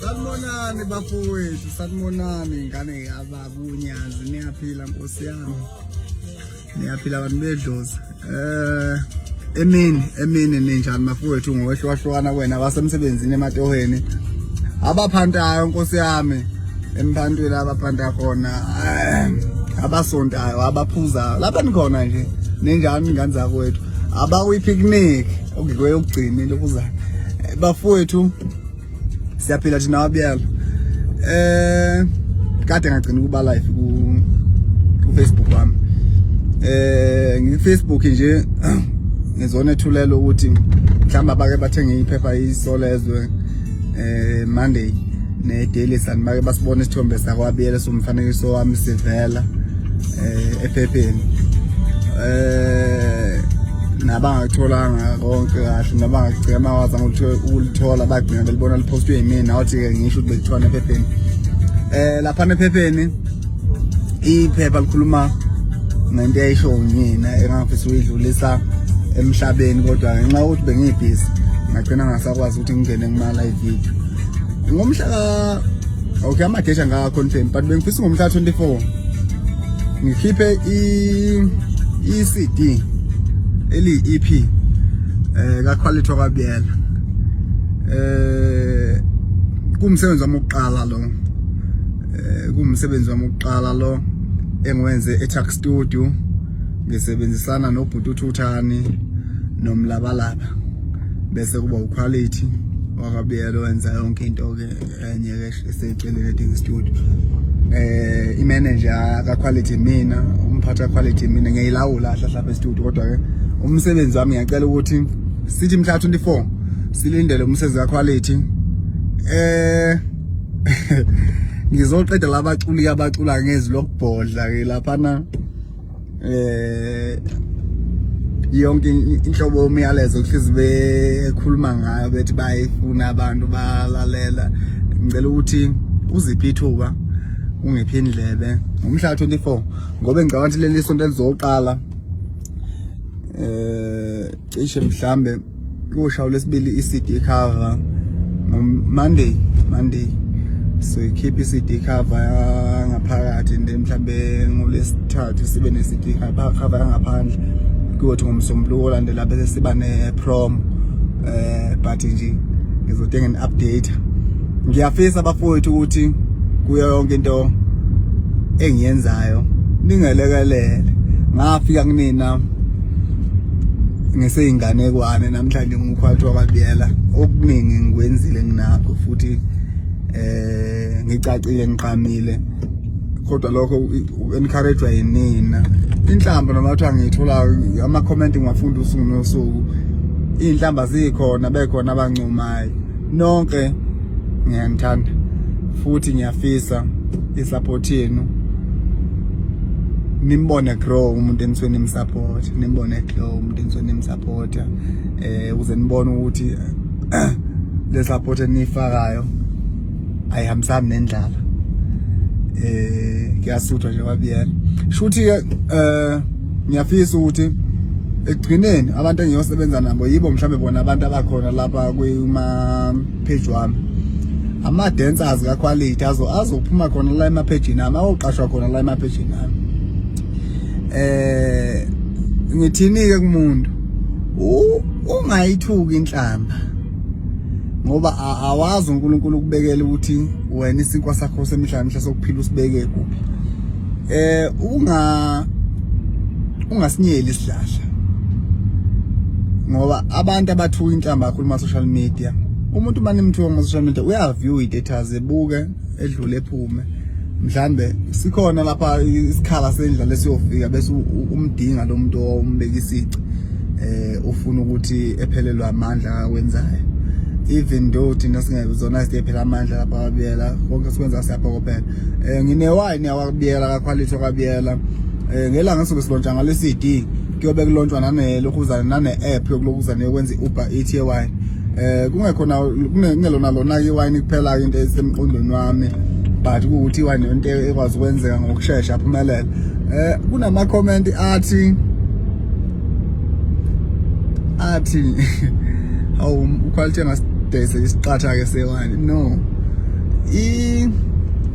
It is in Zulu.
Sanibonani bafowethu, sanibonani ngane kababa uNyazi, niyaphila nkosi yami. Niyaphila bantu bedlozi. Emini, emini ninjani bafowethu ngokwehlukahlukana kwena abasemsebenzini ematohweni. Abaphantayo nkosi yami emphantweni abaphanta khona abasontayo abaphuzayo lapha nikhona nje ninjani ngane zakwethu abakwi-picnic okuyokugcina into bafowethu siyaphila thina wabiyela kade ngagcina ukuba live ku Facebook wami. Ngi Facebook nje ngizonethulela ukuthi mhlawumbe abake bathenge iphepha isolezwe Monday ne Daily Sun, bake basibona isithombe sakwabiyela somfanekiso wami sivela ephepheni. Nabangakutholanga konke kahle nabangagcina mawazama ukulithola bagcina belibona lipostwe yimina, awuthi-ke ngisho ukuthi belithola ephepheni. Laphana ephepheni iphepha likhuluma ngento eyayisho mina engangifisa ukuyidlulisa emhlabeni, kodwa ngenxa yokuthi bengibhizi ngagcina ngasakwazi ukuthi ngingene kuma-live video ngomhla ka okay ama-date angaka-confirm, but bengifisa ngomhla 24 ngikhiphe i-CD eliyi-EP ka-Quality wakabiyela. Kuwumsebenzi wami wokuqala lo, kuwumsebenzi wami wokuqala lo engiwenze eTuck Studio ngisebenzisana nobhuti uThuthani nomlabalaba, bese kuba uQuality wakabiyela wenza yonke into ke enye ke eseceleni eTuck Studio. I-manager ka Quality mina, umphathi ka Quality mina, ngiyayilawula kahle lapha e-studio, kodwa ke umsebenzi wami ngiyacela ukuthi sithi mhla 24 silindele umsebenzi ka Quality. Ngizoqeda labaculi abacula ngezwi lokubhodla ke laphana, yonke inhlobo yomyalezo kuhlezi bekhuluma ngayo bethi bayifuna abantu balalela. Ngicela ukuthi uziphi ithuba ungiphi indlebe ngomhla 24, ngoba ngicabanga ukuthi leli sonto elizoqala cishe mhlambe kusha lesibili i-CD cover Monday, Monday so ikhipha i-CD cover yangaphakathi and then mhlambe ngolesithathu sibe ne-CD cover yangaphandle, kuyothi ngomsombuluko olandela bese siba ne-prom. But nje ngizodinga ni-update. Ngiyafisa bafowethu ukuthi kuyo yonke into engiyenzayo ningelekelele. Ngafika kunina ngiseyinganekwane, namhlanje ngikhwathi wakabiyela, okuningi ngikwenzile nginakho futhi ngicacile ngiqamile, kodwa lokho encouragewa yinina. Inhlamba noma kuthiwa ngiyithola ama comment ngiwafunda usuku nosuku, iy'nhlamba zikhona, bekhona abancumayo. Nonke ngiyanithanda futhi ngiyafisa i-support yenu, nimbone grow umuntu enisuke nimsupport, nimbone glow umuntu enisuke nimsupport, ukuze nibone ukuthi le support eniyifakayo ayihambisani nendlala. Kuyasuthwa nje kwabiyela. Shuthi ke ngiyafisa ukuthi ekugcineni abantu engiyosebenza nabo yibo mhlambe bona abantu abakhona lapha kuma page wami, ama dancers ka Quality azophuma khona la ema page nami, ayoqashwa khona la ema page nami. Ngithini ke kumuntu? Ungayithuki inhlamba, ngoba awazi uNkulunkulu ukubekela ukuthi wena isinkwa sakho semihla mihla sokuphila usibeke kuphi. Ungasinyeli isihlahla, ngoba abantu abathuka inhlamba kakhulu kuma social media, umuntu manje imthuka kuma social media uyaview i-status, ebuke, edlule, ephume. Mhlambe sikhona lapha isikhala sendlala esiyofika bese umdinga lo muntu ombeka isici, ufuna ukuthi ephelelwe amandla akwenzayo, even though thina singezona siphela amandla lapha kwabiyela, konke sikwenza siyaphokophela. Ngine wine yakwabiyela ka Quality kwabiyela. Ngelanga sobe silontsha ngale CD, kuyobe kulontshwa nane lokhuzana nane app yokulokuzana yokwenza iUber Eats ye wine. Kungekhona kungelona lona iwine kuphela into esemqondweni wami, but kuwukuthi iwine into ekwazi ukwenzeka ngokusheshsha aphumelele. Kunama comment athi awu uQuality engasidayise isiqatha ke sewine. No.